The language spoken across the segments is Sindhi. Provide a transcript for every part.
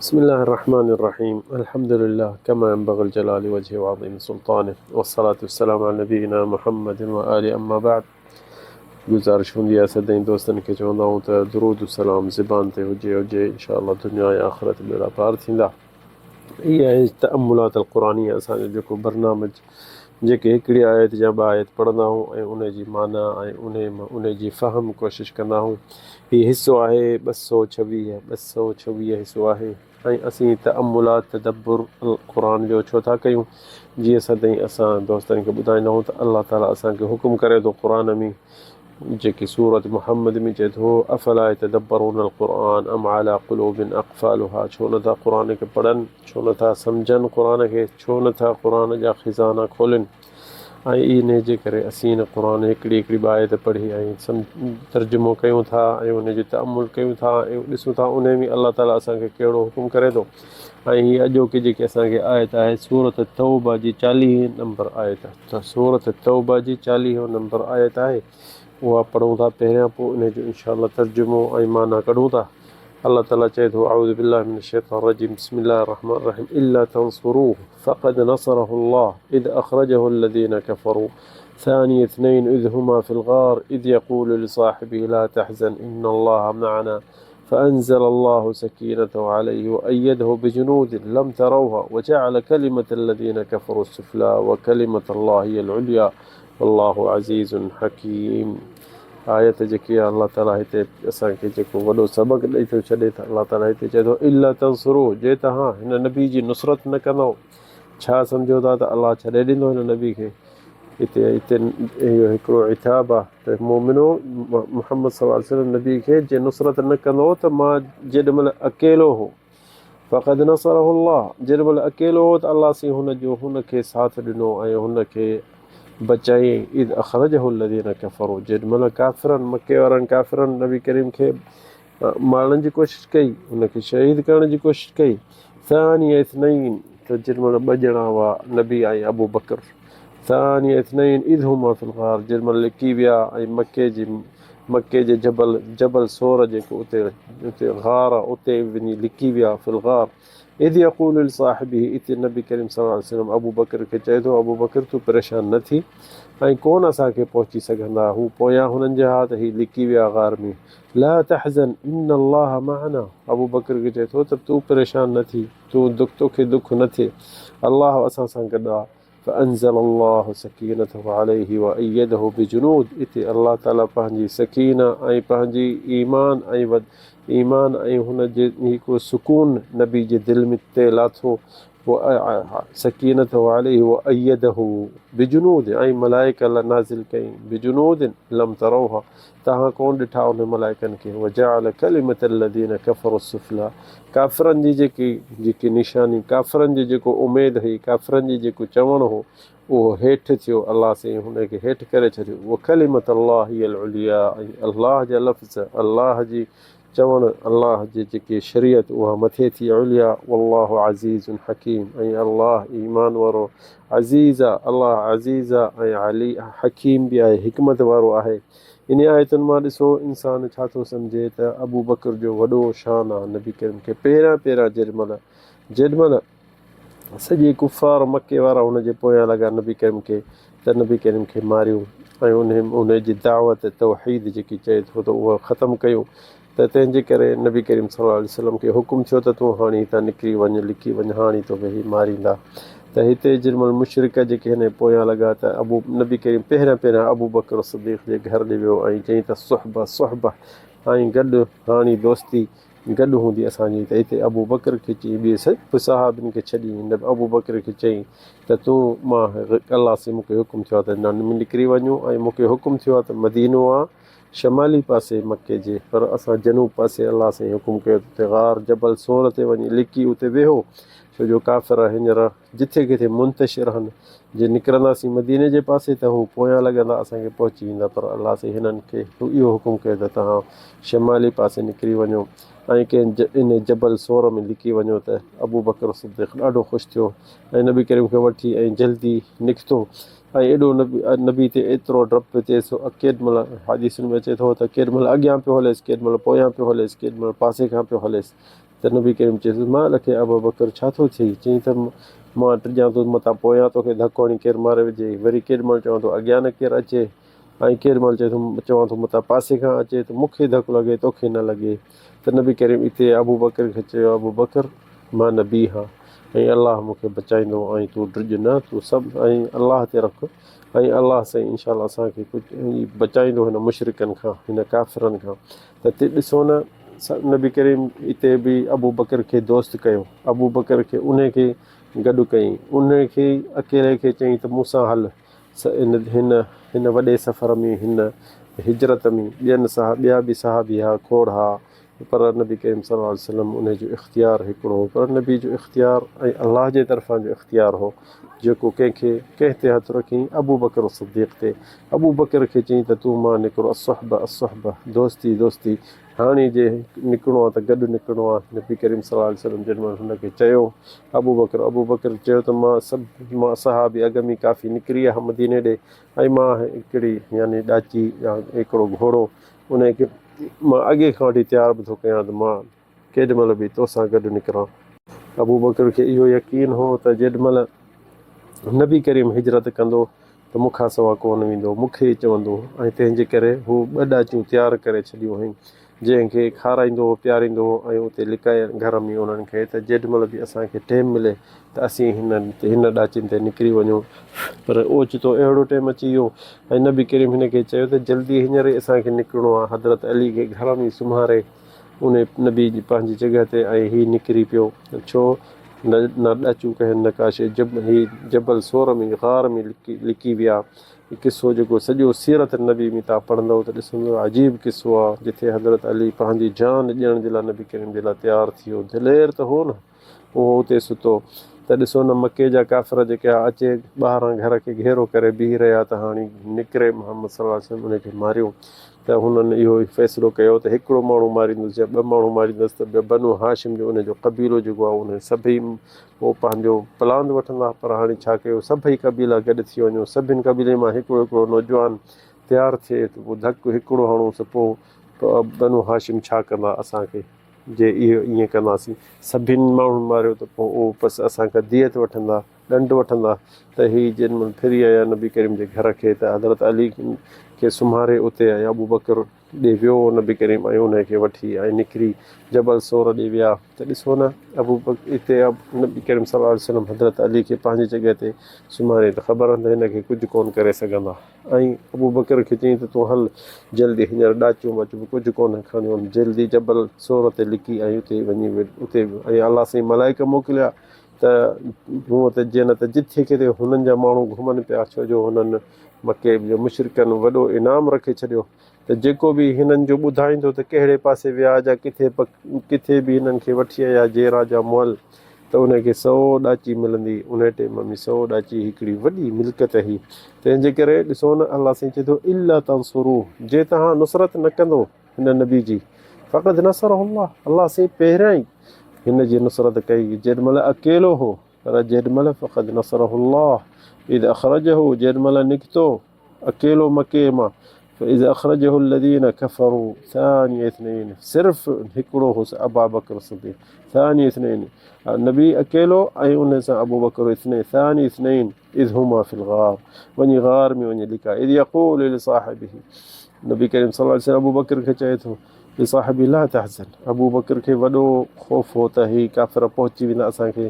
بسم الله الرحمن الرحيم الحمد لله كما ينبغي الجلال وجهه وعظيم سلطانه والصلاة والسلام على نبينا محمد وآله اما بعد گذارش هوندي آهي سدائين دوستن کي چوندا آهيون ته درود و سلام زبان تي هجي هجي انشاء الله دنيا ۽ آخرت ٻيڙا پار ٿيندا. هي آهي تأملات القرآنية اسان جو جيڪو برنامج جيڪي هڪڙي آيت يا ٻه آيت پڙهندا آهيون ۽ ان جي معنيٰ ۽ ان جي فهم ڪوشش ڪندا آهيون. هي حصو آهي 226، 226 حصو آهي ۽ اسين تأملات تدبر القرآن جو ڇو ٿا ڪيون جيئن سدائين اسان دوستن کي ٻڌائيندا آهيون ته الله تعالي اسان کي حڪم ڪري ٿو قرآن ۾ جيڪي سورة محمد ۾ چئي ٿو افلا يتدبرون القرآن ام علي قلوب اقفالها ڇو نٿا قرآن کي پڙهن ڇو نٿا سمجهن قرآن کي ڇو نٿا قرآن جا خزانا کولن ۽ انهي جي ڪري اسين هن قرآن هڪڙي هڪڙي ٻه آيت پڙهي ۽ ترجمو ڪيون ٿا ۽ ان جو تامل ڪيون ٿا ۽ ڏسون ٿا انهي ۾ الله تعالي اسان کي ڪهڙو حڪم ڪري ٿو ۽ هي اڄوڪي جيڪي اسان کي آيت آهي سورة التوبه جي 40 نمبر آيت ته سورة التوبه جي 40 نمبر آيت آهي اها پڙهون ٿا پهريان پوء انهي جو انشاء الله ترجمو ۽ معنيٰ ڪڍون ٿا. الله تعالي چئي ٿو، اعوذ بالله من الشيطان الرجيم بسم الله الرحمن الرحيم الا تنصروه فقد نصره الله اذ اخرجه الذين كفروا ثاني اثنين اذ هما في الغار اذ يقول لصاحبه لا تحزن ان الله معنا فانزل الله سكينته عليه وايده بجنود لم تروها وجعل كلمة الذين كفروا السفلى وكلمة الله هي العليا والله عزيز حڪيم آيت جيڪي آهي الله تعالي هتي اسان کي جيڪو وڏو سبق ڏئي ٿو ڇڏي ته الله تعالي هتي چئي ٿو الا تنصرو جي توهان هن نبي جي نصرت نه ڪندو ڇا سمجهو ٿا ته الله ڇڏي ڏيندو هن نبي کي هتي هتي اهو هڪڙو عتاب آهي ته مومنو محمد صلي الله عليه وسلم نبي کي جي نصرت نه ڪندو ته مان جيڏي مهل اڪيلو هو فقد نصره الله جيڏي مهل اڪيلو هو ته الله سين هن جو هن کي ساٿ ڏنو ۽ هن کي بچايائين اذ اخرجه الذين ڪفروا جيڏي مهل ڪافرن مڪي وارن ڪافرن نبي ڪريم کي مارڻ جي ڪوشش ڪئي هن کي شهيد ڪرڻ جي ڪوشش ڪئي ثاني اثنين ته جيڏي مهل ٻه ڄڻا هئا نبي ۽ ابو بڪر ثاني اثنين اذ هما في الغار جيڏي مهل لڪي ويا ۽ مڪي جي مڪي جي جبل جبل ثور جيڪو اتي اتي غار آ اتي وڃي لڪي ويا في الغار اذ يقول لصاحبه اتي نبي ڪريم صلي الله عليه وسلم ابو بڪر کي چئي ٿو ابو بڪر تون پريشان نه ٿي ۽ ڪون اسان کي پهچي سگهندا هو پويان هنن جا ها ته هي لڪي ويا غار ۾ لا تحزن ان الله معنا ابو بڪر کي چئي ٿو ته تون پريشان نه ٿي تون دک توکي دک نه ٿئي الله اسان سان گڏ آ فانزل الله سڪينته عليه وايده بجنود اتي الله تعالي پنهنجي سڪينه ۽ پنهنجي ايمان ۽ ايمان ۽ هن جي هڪڙو سڪون نبي جي دل ۾ تي لاٿو سڪينته عليه وايده بجنود ۽ ملائڪ نازل ڪئين بجنود لم تروها توهان ڪونه ڏٺا انهن ملائڪن کي، وجعل ڪلمة الذين ڪفروا السفليٰ ڪافرن جي جيڪي جيڪي نشاني، ڪافرن جي جيڪو اميد هئي، ڪافرن جي جيڪو چوڻ هو، اهو هيٺ ٿيو، الله سائين هن کي هيٺ ڪري ڇڏيو، وڪلمة الله هي العليا ۽ الله جا لفظ، الله جي چوڻ، الله جي جيڪي شريعت اها مٿي ٿي، عليا، والله عزيز حڪيم ۽ الله ايمان وارو عزيز آ، الله عزيز آ ۽ علي حڪيم به آهي، حڪمت وارو آهي. انهي آيتن مان ڏسو انسان ڇا ٿو سمجهي ته ابوبڪر جو وڏو شان آ، نبي ڪريم کي پهريان پهريان جيڏي مهل جيڏي مهل سڄي ڪفار مڪي وارا هن جي پويان لڳا نبي ڪريم کي ته نبي ڪريم کي ماريون ۽ انهي انهي جي دعوت توحيد جيڪي چئي ٿو ته اها ختم ڪيون ته تنهن جي ڪري نبي ڪريم صلي الله عليه وسلم کي حڪم ٿيو ته تون هاڻي هتان نڪري وڃ لڪي وڃ هاڻي توکي هي ماريندا ته هتي جن مهل مشرڪ جيڪي هن جي پويان لڳا ته ابو نبي ڪريم پهريان پهريان ابو بڪر صديق جي گهر ڏي ويو ۽ چيائين ته صحبه صحبه ۽ گڏ هاڻي دوستي گڏ هوندي اسان جي ته اتي ابوبڪر کي چئي ٻئي سڀ صحابين کي ڇڏي هن ابوبڪر کي چئي ته تون مان الله سين مون کي حڪم ٿيو آهي ته هن ۾ نڪري وڃون ۽ مون کي حڪم ٿيو آهي ته مدينو آ شمالي پاسي مڪي جي پر اسان جنوب پاسي الله سائين حڪم ڪيو ته اتي غار جبل ثور تي وڃي لڪي اتي ويهو ڇو جو ڪافر هينئر جٿي ڪٿي منتشر هن، جي نڪرنداسين مديني جي پاسي ته هو پويان لڳندا اسان کي پهچي ويندا پر الله سائين هنن کي اهو حڪم ڪيو ته توهان شمالي پاسي نڪري وڃو ۽ ڪنهن انهي جبل ثور ۾ لڪي وڃو ته ابوبڪر صديق ڏاڍو خوش ٿيو ۽ نبي ڪريم کي وٺي ۽ جلدي نڪتو ۽ ايڏو نبي تي ايترو ڊپ پيو ٿئيس ڪيڏ مهل حديثن ۾ اچي ٿو ته ڪيڏ مهل اڳيان پيو هليس ڪيڏ مهل پويان پيو هليس ڪيڏ مهل پاسي کان پيو هليس. ته نبي ڪريم چيس، ما لک يا ابا بڪر ڇا ٿو ٿئي؟ چيائين ته مان ڊڄان ٿو ته متان پويان توکي ڌڪ هڻي ڪير ماري وجهي. وري ڪيڏي مهل چوان ٿو اڳيان نه ڪير اچي ۽ ڪيڏي مهل چئي ٿو چوان ٿو متان پاسي کان اچي ته مون کي ڌڪ لڳي توکي نه لڳي. ته نبي ڪريم اتي ابوبڪر کي چيو ابوبڪر مان نبي هان ۽ الله مون کي بچائيندو ۽ تون ڊڄ نه تون سڀ ۽ الله تي رک ۽ الله سائين انشاء الله اسان کي ڪجهه بچائيندو هن مشرڪن کان هن ڪافرن کان ته ڏسو نه نبي ڪريم اتي به ابوبڪر کي دوست ڪيو ابوبڪر کي انهي کي گڏ ڪيائين انهي کي اڪيلي کي چيائين ته مون سان هل هن هن وڏي سفر ۾ هن هجرت ۾ ٻين ٻيا به صحابي ها کوڙ ها پر نبي ڪريم صلي الله عليه وسلم انهي جو اختيار هڪڙو هو پر نبي جو اختيار ۽ الله جي طرفان جو اختيار هو جيڪو ڪنهن کي ڪنهن تي هٿ رکيائين ابوبڪر صديق تي ابوبڪر کي چيائين ته تون مان نڪر الصحبه الصحبه دوستي دوستي هاڻي جي نڪرڻو آ ته گڏ نڪرڻو آ نبي ڪريم صلي الله عليه وسلم جن مهل هن کي چيو ابوبڪر ابوبڪر چيو ته مان سڀ مان صحابي اڳ ۾ ڪافي نڪري آيا مديني ڏي ۽ مان هڪڙي يعني ڏاچي يا هڪڙو گهوڙو ان کي مان اڳي کان وٺي تيار به ٿو ڪيان ته مان ڪيڏي مهل به توسان گڏ نڪران. ابوبڪر کي اهو يقين هو ته جيڏي مهل نبي ڪريم هجرت ڪندو ته مون کان سوا ڪونه ويندو، مون کي ئي چوندو ۽ تنهن جي ڪري هو ٻه ڏاچيون تيار ڪري ڇڏيون هيون، جنهن کي کارائيندو هو پياريندو هو ۽ اتي لڪائي گهر ۾ انهن کي ته جيڏي مهل به اسان کي ٽيم ملي ته اسين هنن هن ڏاچين تي نڪري وڃون. پر اوچتو اهڙو ٽيم اچي ويو ۽ نبي ڪريم هن کي چيو ته جلدي هينئر ئي اسان کي نڪرڻو آهي، حضرت علي کي گهر ۾ سمهاري انهي نبي جي پنهنجي جڳهه تي ۽ هي نڪري پيو ڇو نه نه ڏاچون ڪهن نه ڪا شيء جب هي جبل ثور ۾ غار ۾ لڪي لڪي ويا هي قصو جيڪو سڄو سيرت النبي ۾ تان پڙهندؤ ته ڏسندؤ عجيب قصو آ جٿي حضرت علي پنهنجي جان ڏيڻ جي لاء نبي ڪريم جي لاء تيار ٿي ويو دلير ته هو نه اهو اتي ستو ته ڏسو نه مڪي جا ڪافر جيڪي آ اچي ٻاهران گهر کي گهيرو ڪري بيهي رهيا ته هاڻي نڪري محمد صلي الله عليه وسلم ان کي ماريون ته هنن اهو فيصلو ڪيو ته هڪڙو ماڻهو ماريندس يا ٻه ماڻهو ماريندس ته ٻيو بنو هاشم جو ان جو قبيلو جيڪو آهي انهن سڀئي هو پنهنجو پلاند وٺندا پر هاڻي ڇا ڪيو سڀئي قبيلا گڏ ٿي وڃو سڀن قبيلي مان هڪڙو هڪڙو نوجوان تيار ٿئي ته پوء ڌڪ هڪڙو هڻوس پوء بنو هاشم ڇا ڪندا اسان کي جي اهو ائين ڪنداسين سڀن ماڻهن ماريو ته پوء اهو بس اسان کان ديت وٺندا ڏنڊ وٺندا ته هي جن مهل ڦري آيا نبي ڪريم جي گهر کي ته حضرت علي کي سمهاري اتي ۽ ابوبڪر ڏي ويو نبي ڪريم ۽ انهي کي وٺي ۽ نڪري جبل ثور ڏي ويا ته ڏسو نه ابوبڪر اتي نبي ڪريم صلي الله عليه وسلم حضرت علي کي پنهنجي جڳهه تي سمهاري ته خبر ته هن کي ڪجهه ڪونه ڪري سگهندا ۽ ابوبڪر کي چيائين ته تون هل جلدي هينئر ڏاچيون واچيون به ڪجهه ڪونه کڻيون جلدي جبل ثور تي لڪي ۽ اتي وڃي اتي ۽ الله سائين ملائڪ موڪليا ته هونء ته جيئن نه ته جٿي ڪٿي هنن جا ماڻهو گهمن پيا ڇو جو هنن مڪي جي مشرڪن وڏو انعام رکي ڇڏيو ته جيڪو به هنن جو ٻڌائيندو ته ڪهڙي پاسي ويا جا ڪٿي ڪٿي به هنن کي وٺي آيا جيرا جا مئل ته ان کي سئو ڏاچي ملندي انهي ٽيم ۾ سئو ڏاچي هڪڙي وڏي ملڪيت هئي تنهن جي ڪري ڏسو نه الله سائين چئي ٿو الا تنصروه جي توهان نصرت نه ڪندو هن نبي جي فقد نصره الله الله سائين پهريائين هن جي نصرت ڪئي جيڏ مهل اڪيلو هو پر جيڏ مهل فقد نصره الله اذ اخرجه جيڏ مهل نڪتو اڪيلو مڪي مان فاذ اخرجه الذين كفروا ثاني اثنين صرف هڪڙو هوس ابا بڪر صديق ثاني اثنين نبي اڪيلو ۽ ان سان ابو بڪر اثنين ثاني اثنين اذ هما في الغار وڃي غار ۾ وڃي لڪا اذ يقول لصاحبه نبي ڪريم صلي الله عليه وسلم ابو بڪر کي چئي ٿو لصاحبه لا تحزن ابو بڪر کي وڏو خوف هو ته هي ڪافر پهچي ويندا اسان کي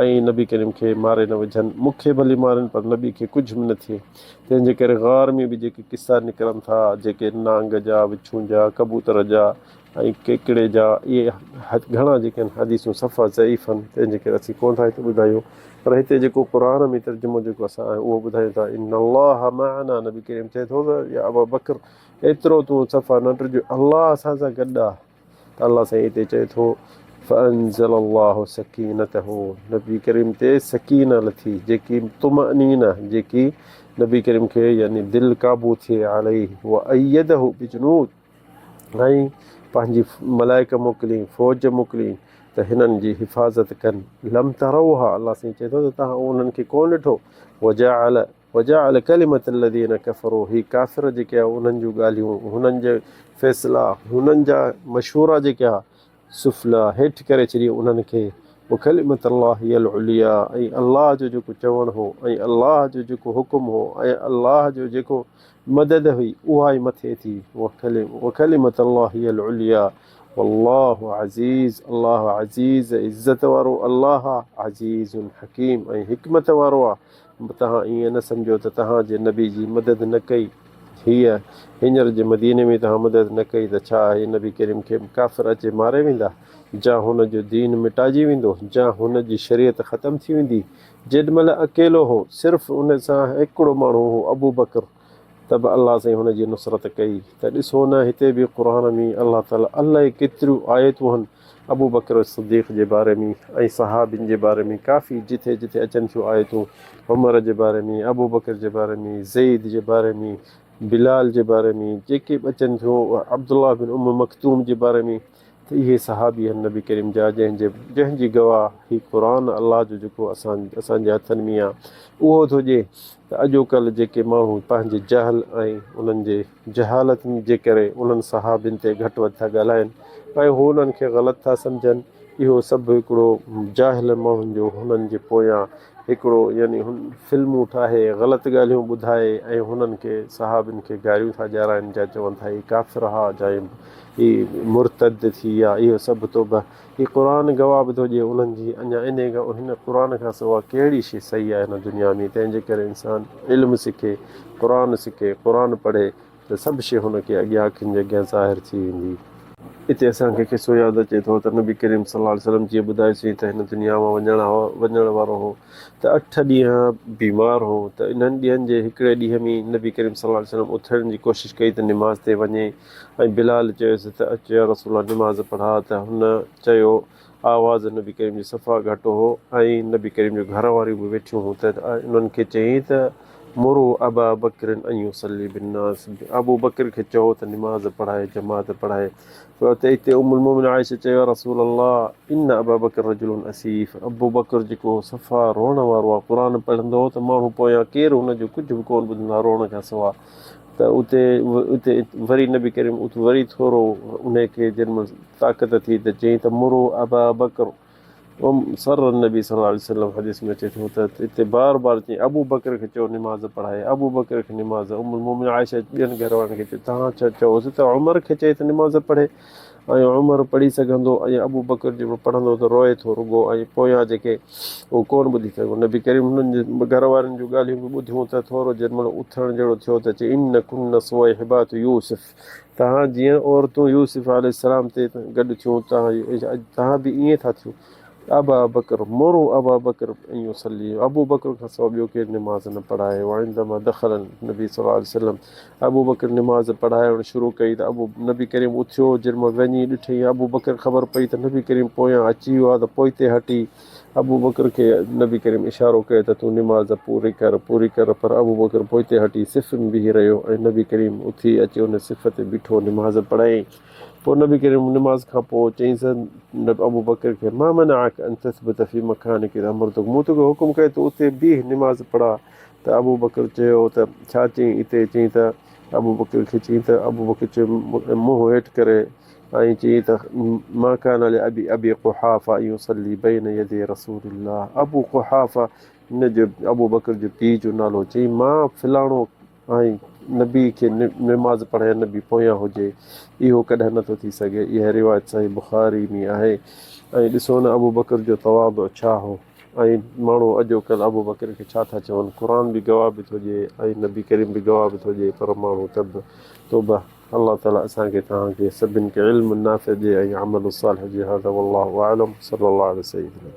۽ نبي ڪريم کي ماري نه وجهن مون کي ڀلي مارين پر نبي کي ڪجهه به نه ٿئي تنهن جي ڪري غار ۾ به جيڪي قصا نڪرن ٿا جيڪي نانگ جا وڇون جا ڪبوتر جا ۽ ڪيڪڙي جا اهي گهڻا جيڪي آهن حديثون صفا ضعيف آهن تنهن جي ڪري اسين ڪونه ٿا هتي ٻڌايون پر هتي جيڪو قرآن ۾ ترجمو جيڪو اسان آهي اهو ٻڌايون ٿا ان الله معنا نبي ڪريم چئي ٿو ته يا ابا بڪر ايترو تون صفا نه ڊڄ الله اسان سان گڏ آهي ته الله سائين هتي چئي ٿو فانزل الله سڪينته نبي ڪريم تي سڪينه لٿي جيڪي طمأنينه جيڪي نبي ڪريم کي يعني دل قابو ٿئي عليه وايده بجنود ۽ پنهنجي ملائڪ موڪلين، فوج موڪلين ته هنن جي حفاظت ڪن. لم تروها الله سائين چئي ٿو ته توهان انهن کي ڪونه ڏٺو. وجعل وجعل ڪلمة الذين ڪفروا هي ڪافر جيڪي آهي انهن جون ڳالهيون، هنن جا فيصلا، هنن جا مشورا جيڪي آهي سفليٰ، هيٺ ڪري ڇڏي انهن کي، وڪلمة الله هي العليا ۽ الله جو جيڪو چوڻ هو ۽ الله جو جيڪو حڪم هو ۽ الله جو جيڪو مدد هئي اها ئي مٿي ٿي، وڪلمة الله هي العليا والله عزيز الله عزيز عزت وارو الله آ، عزيز حڪيم ۽ حڪمت وارو آ، توهان ائين نه سمجهو ته توهان جي نبي جي مدد نه ڪئي هيء هينئر جي مديني ۾ توهان مدد نه ڪئي ته ڇا هي نبي ڪريم کي ڪافر اچي ماري ويندا جا هن جو دين مٽائجي ويندو جا هن جي شريعت ختم ٿي ويندي جيڏ مهل اڪيلو هو صرف ان سان هڪڙو ماڻهو هو ابوبڪر ته به الله سائين هن جي نصرت ڪئي ته ڏسو نه هتي به قرآن ۾ الله تعالي الائي ڪيتريون آيتون هن ابوبڪر صديق جي باري ۾ ۽ صحابين جي باري ۾ ڪافي جٿي جٿي اچن ٿيون آيتون عمر جي باري ۾ ابوبڪر جي باري ۾ زيد جي باري ۾ بلال جي باري ۾ جيڪي به اچن ٿيون عبدالله بن ام مڪتوم جي باري ۾ ته اهي صحابي هن نبي ڪريم جا جنهن جي جنهن جي گواهه هي قرآن الله جو جيڪو اسان اسان جي هٿن ۾ آ اهو ٿو ڏئي ته اڄوڪلهه جيڪي ماڻهو پنهنجي جهل ۽ انهن جي جهالت جي ڪري انهن صحابين تي گهٽ وڌ ٿا ڳالهائن ۽ هو انهن کي غلط ٿا سمجهن اهو سڀ هڪڙو جاهل ماڻهن جو هنن جي پويان هڪڙو يعني هن فلمون ٺاهي غلط ڳالهيون ٻڌائي ۽ هنن کي صحابين کي گاريون ٿا ڏيارائن جا چون ٿا هي ڪافر ها جا هي مرتد ٿي ويا اهو سڀ توبه هي قرآن گواهه به ٿو ڏئي انهن جي اڃا انهي کان هن قرآن کان سوا ڪهڙي شي صحيح آهي هن دنيا ۾ تنهن جي ڪري انسان علم سکي قرآن سکي قرآن پڙهي ته سڀ شيء هن کي اڳيان اکين جي اڳيان ظاهر ٿي ويندي. اتي اسان کي قصو ياد اچي ٿو ته نبي ڪريم صلي الله عليه وسلم جيئن ٻڌايوسين ته هن دنيا مان وڃڻ وارو هو ته اٺ ڏينهن بيمار هو ته انهن ڏينهن جي هڪڙي ڏينهن ۾ نبي ڪريم صلي الله عليه وسلم اٿڻ جي ڪوشش ڪئي ته نماز تي وڃي ۽ بلال چيس ته اچ يا رسول الله نماز پڙهاء ته هن چيو آواز نبي ڪريم جو صفا گهٽ هو ۽ نبي ڪريم جو گهر واريون به ويٺيون هيون ته انهن کي چيائين ته مروا ابا بڪر ان يصلي بالناس ابو بڪر کي چئو ته نماز پڙهائي جماعت پڙهائي ته اتي ام المومن عائشه چيو يا رسول الله ان ابا بڪر رجل اسيف ابو بڪر جيڪو صفا روئڻ وارو آهي قرآن پڙهندو هو ته ماڻهو پويان ڪير هن جو ڪجهه به ڪونه ٻڌندا روئڻ کان سوا ته اتي اتي وري نبي ڪريم ات وري ٿورو انهي کي جنهن مهل طاقت ٿي ته چيائين ته مرو ابا بڪر ام سر النبي صلي الله عليه وسلم حديث ۾ اچي ٿو ته اتي بار بار چيائين ابو بڪر کي چئو نماز پڙهائي ابو بڪر کي نماز ام المومن عائشه ٻين گهر وارن کي چيو توهان ڇا چئوس ته عمر کي چئي ته نماز پڙهي ۽ عمر پڙهي سگهندو ۽ ابوبڪر جيڪو پڙهندو ته روئي ٿو رڳو ۽ پويان جيڪي اهو ڪونه ٻڌي سگهيو. نبي ڪريم هنن جي گهر وارين جون ڳالهيون به ٻڌيون ته ٿورو جنهن مهل اٿڻ جهڙو ٿيو ته چي ان ڪن صويحبات يوسف توهان جيئن عورتون يوسف عليه السلام تي گڏ ٿيون توهان به ائين ٿا ٿيو. ابا بڪر مروا ابا بڪر ان يصلي ابو بڪر کان سواء ٻيو ڪير نماز نه پڙهائي وعندما دخل النبي صلي الله عليه وسلم ابو بڪر نماز پڙهائڻ شروع ڪئي ته ابو نبي ڪريم اٿيو جن مان وڃي ڏٺئي ابو بڪر خبر پئي ته نبي ڪريم پويان اچي ويو آهي ته پوئتي هٽي ابو بڪر کي نبي ڪريم اشارو ڪيو ته تون نماز پوري ڪر پوري ڪر پر ابو بڪر پوئتي هٽي صف ۾ بيهي رهيو ۽ نبي ڪريم اٿي اچي ان صف تي بيٺو نماز پڙهائين پوء نبي ڪريم نماز کان پوء چيائينس ابوبڪر کي، ما منعک ان تثبت في مڪانک اذ امرتک مون توکي حڪم ڪيو ته اتي بيهه نماز پڙهاء ته ابوبڪر چيو ته ڇا چيائين اتي چيائين ته ابوبڪر کي چيائين ته ابوبڪر چيو منهن هيٺ ڪري ۽ چيائين ته ما ڪان لابي ابي قحافه ان يصلي بين يدي رسول الله ابو قحافه هن جو ابوبڪر جو پيء جو نالو چيائين مان فلاڻو ۽ نبي کي نماز پڙهائي نبي پويان هجي اهو ڪڏهن نٿو ٿي سگهي اها روايت صحيح بخاري ۾ آهي ۽ ڏسو نه ابوبڪر جو تواضع ڇا هو ۽ ماڻهو اڄوڪلهه ابوبڪر کي ڇا ٿا چون قرآن به گواهه به ٿو ڏئي ۽ نبي ڪريم به گواهه به ٿو ڏئي پر ماڻهو ته به توبه الله تعالي اسان کي توهان کي سڀن کي علم نافع ڏئي ۽ عمل صالح ڏئي هذا والله اعلم صلي الله علي سيدنا.